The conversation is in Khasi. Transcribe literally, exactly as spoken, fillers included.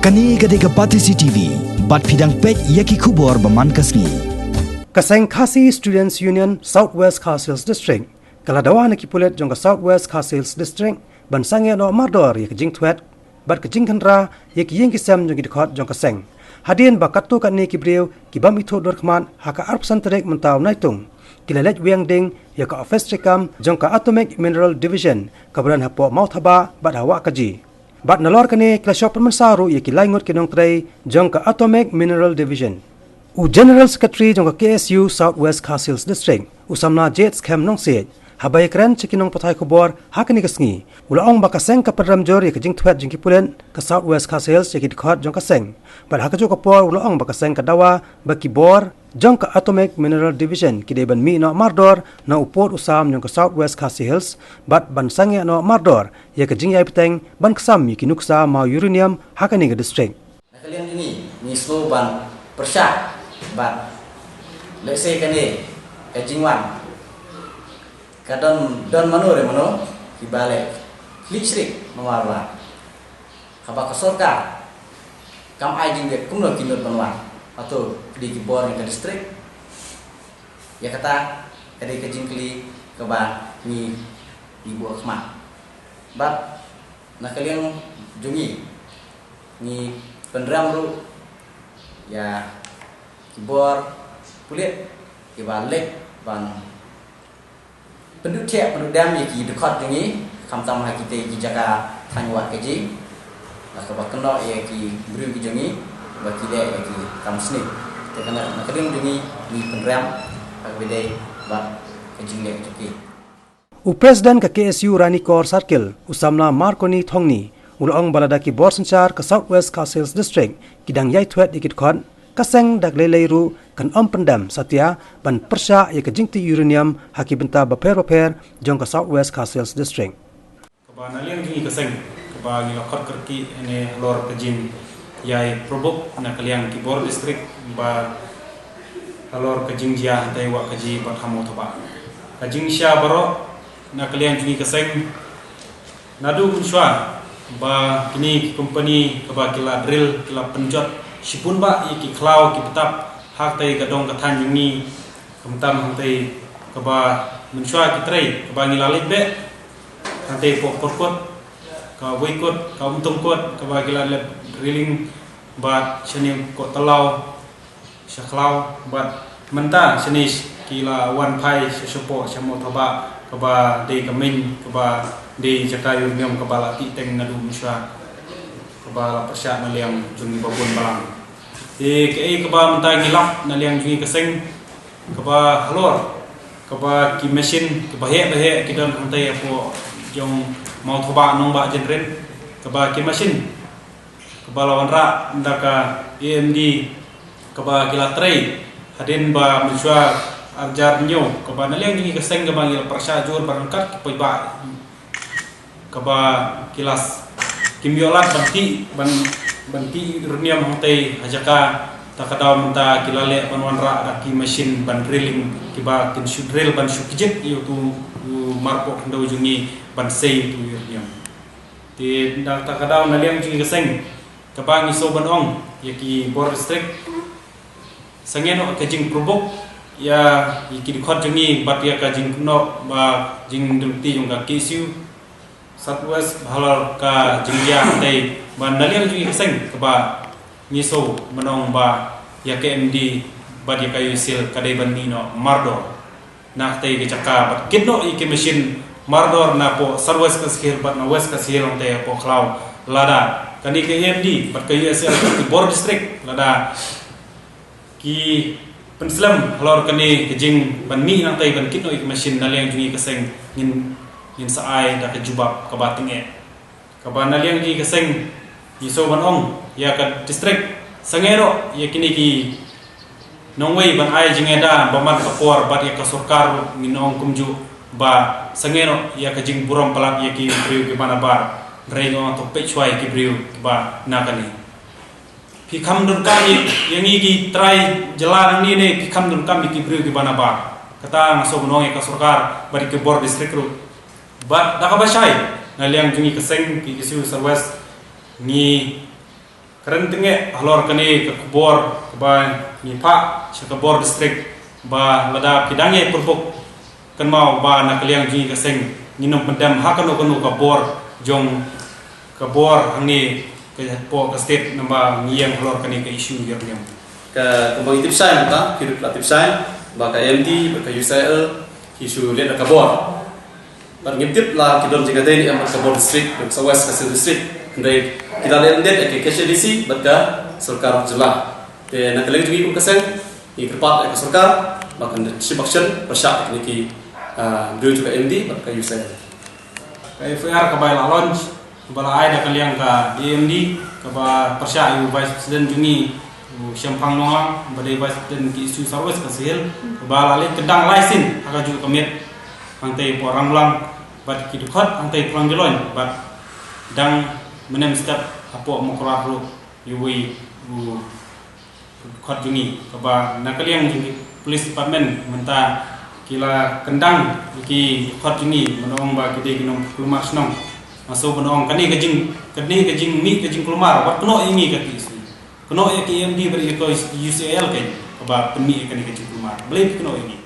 Kane ka dei ka Batesi T V, bad phi dang peit ïa ki khubor ba man ka sngi. Ka seng Khasi Students Union South West Khasi Hills District ka la dawa na ki pulit jong ka South West Khasi Hills District ban sangeh noh mardor ïa ka jingthwet bad ka jingkhynra ïa ki ïing ki sem jong ki dkhot jong ka seng. Hadien ba katto katne ki briew ki bym ithuh dur khmat ha ka arphew san tarik mynta u Naitung, ki la leit weng ding ïa ka ophis treikam jong ka Atomic Mineral Division kaba don hapoh Mawthabah bad ha Wahkaji. Bad nalor kane ki la shah pynmynsaw ruh ïa ki lai ngut ki nongtrei jong ka Atomic Mineral Division. U General Secretary jong ka K S U South West Khasi Hills District, u samla Jade Skhem Nongsiej, haba ïakren sha ki nongpathai khubor ha kane ka sngi, u la ong ba ka seng ka pynrem jur ïa ka jingthwet jong ki pulit ka South West Khasi Hills ïa ki dkhot jong ka seng. Bad ha kajuh ka por u la ong ba ka seng ka dawa ba ki bor jong ka Atomic Mineral Division ki dei ban mih noh mardor na u pud u sam jong ka South West Khasi Hills bad ban sangeh noh mardor ïa ka jingïai bteng ban ksam ïa ki nuksa maw uranium ha kane ka district. Na ka liang jong ngi, ngi sngew ban pyrshah bad lehse kane ka jingwan ka don, don mano re mano kiba leh khlieh shrieh namar ba haba ka sorkar kam ai jingbit kumno ki nud ban wan. Hato ki dei ki bor jong ka district? Ïa kata ka dei ka jingkylli kaba ngi, ngi buh khmat. Bad na ka liang jong ngi, ngi pynrem ruh ïa ki bor pulit kiba leit ban pynduh thiah pynduh dem ïa ki dkhot jong ngi, khamtam ha kitei ki jaka thaiñ Wahkaji, la kaba kynnoh ïa ki briew ki jong ngi ba ki leh ïa ki kam sniew. Te kane na ka liang jong ngi, ngi pynrem ha kaba dei bad ka jingleh jong ki. U President ka K S U Ranikor Circle, u samla Marconi Thongni, u la ong ba lada ki bor synshar ka South West Khasi Hills District ki dang ïai thwet ïa ki dkhot, ka seng da ka lei lei ruh kan ym pyndem satia ban pyrshah ïa ka jingtih uranium ha ki bynta bapher bapher jong ka South West Khasi Hills District. Kaba na liang jong ngi ka seng, kaba ngi la khot kyrkieh ne halor ka jingïai pyrshah na ka liang ki bor district, ba halor ka jingjia hangtai Wahkaji bad ha Mawthabah. Ka jingshisha baroh na ka liang jong ngi ka seng, naduh mynshuwa ba kine ki company kaba ki la drill, ki la pynjot shibun bah ïa ki khlaw ki btap ha katei ka dong ka thaiñ jong ngi, khamtam hangtai kaba mynshuwa ki trei, kaba ngi la leit beh hangtai hapoh Kyrkut, ka Wei Kut, ka Umtong Kut, kaba ki la leh drilling bad shane Kohtlaw sha khlaw, bad mynta shane ki la wan phai sha shapoh sha Mawthabah, kaba dei ka main, kaba dei jaka uranium kaba la tih teng naduh mynshuwa, kaba la pyrshah na liang jong ngi ba bun balang. Te kaei kaba mynta ngi lap na liang jong ngi ka seng, kaba halor, kaba ki machine kiba heh ba heh ki don hangtai hapoh jong Mawthabah Nongbah Jynrit, kaba ki machine kaba la wanrah da ka A M D, kaba ki la trei hadien ba mynshuwa arjar nyo, kaba na liang jong ngi ka seng kaba ngi la pyrshah jur ba ryngkat ki paidbah, kaba ki la s-, kim ïoh lad ban tih, ban, ban tih uranium hangtai ha jaka, ta ka daw mynta ki la leh ban wanrah da ki machine ban drilling, kiba kin shu drill ban shu kjit ïa utu u marpoh khyndew jong ngi ban sei utu uranium. Te da ta ka daw na liang jong ngi ka seng, kaba ngi sngew ban ong ïa ki bor district, sangeh noh ka jingpyrshah ïa, ïa ki dkhot jong ngi bad ïa ka jingkynnoh ba jingdon ti jong ka K S U South West halor ka jingjia hangtai, ba na liang jong ngi ka seng kaba ngi sngew ban ong ba ïa ka M D bad ïa ka U S L ka dei ban mih noh mardor na katei ka jaka bad kit noh ïa ki machine mardor na poh South West Khasi Hills bad na West Khasi Hills hangtai poh khlaw. Lada kane ka M D bad ka U S L ki bor district lada ki pynslem halor kane ka jing ban mih nangtai ban kit noh ïa ki machine, na liang jong ngi ka seng ngin, ngin sa ai da ka jubab kaba tyngeh. Kaba na liang jong ngi ka seng ngi sngew ban ong ïa ka district, sangeh noh ïa kine ki nongwei ban ai jingïada ba man ka por bad ïa ka sorkar ngin ong kumjuh ba sangeh noh ïa ka jingburom palat ïa ki briew kiba nabar. Hynrei ngi ong to peit shuwa ïa ki briew kiba na kane. Phi kham donkam ïa, ïa ngi ki trai jylla nangne ne phi kham donkam ïa ki briew kiba nabar. Kata nga sngew ban ong ïa ka sorkar bad ïa ki bor district ruh. Bad da kaba shai, na liang jong ngi ka seng ki K S U South West, ngi Kren tynge halor kane ka khubor kaba ngi phah sha ka bor district ba lada phi dang ïai pyrkhat kynmaw ba na ka liang jong ngi ka seng ngin ym pyndem ha kano kano ka bor jong ka bor hangne ka por ka state namar ngi ïeng halor kane ka issue uranium. Ka kumba ngi tip shai mynta, phi ruh la tip shai ba ka M D bad ka U C I L ki shu leit da ka bor. Bad ngim tip la ki don jingïadei ne em bad ka bor district, ka South West Khasi Hills District. Hynrei ki la leit lyndet ïa ka K H A D C bad ka sorkar jylla. Te na ka liang jong ngi kum ka seng ngi kyrpad ïa ka sorkar ba kan shim action pyrshah ïa kine ki, ah, briew jong ka M D bad ka U C I L. Ka F I R kaba la launch kaba la ai da ka liang ka A M D kaba pyrshah ïa u Vice President jong ngi u Shemphang Nonglang ba dei Vice President K S U South West Khasi Hills, kaba la leit kyndang lai sien ha kajuh ka miet hangtei hapoh Ranglang bad ki dkhot hangtei Plang Jylloin bad dang mynhynnin step hapoh Mawkyrwat ruh ïa uwei u dkhot jong ngi, kaba na ka liang jong ki police department mynta ki la kyndang ïa ki dkhot jong ngi, mynta ong ba ki dei ki nongkulmar shnong. Nga sngewbha ban ong kane ka jing, kane ka jingmih ka jingkulmar wat kynnoh ïa ngi ka K S U, kynnoh ïa ka M D bad ïa ka U C I L kein kaba pynmih ïa kane ka jingkulmar. Balei phi kynnoh ïa ngi?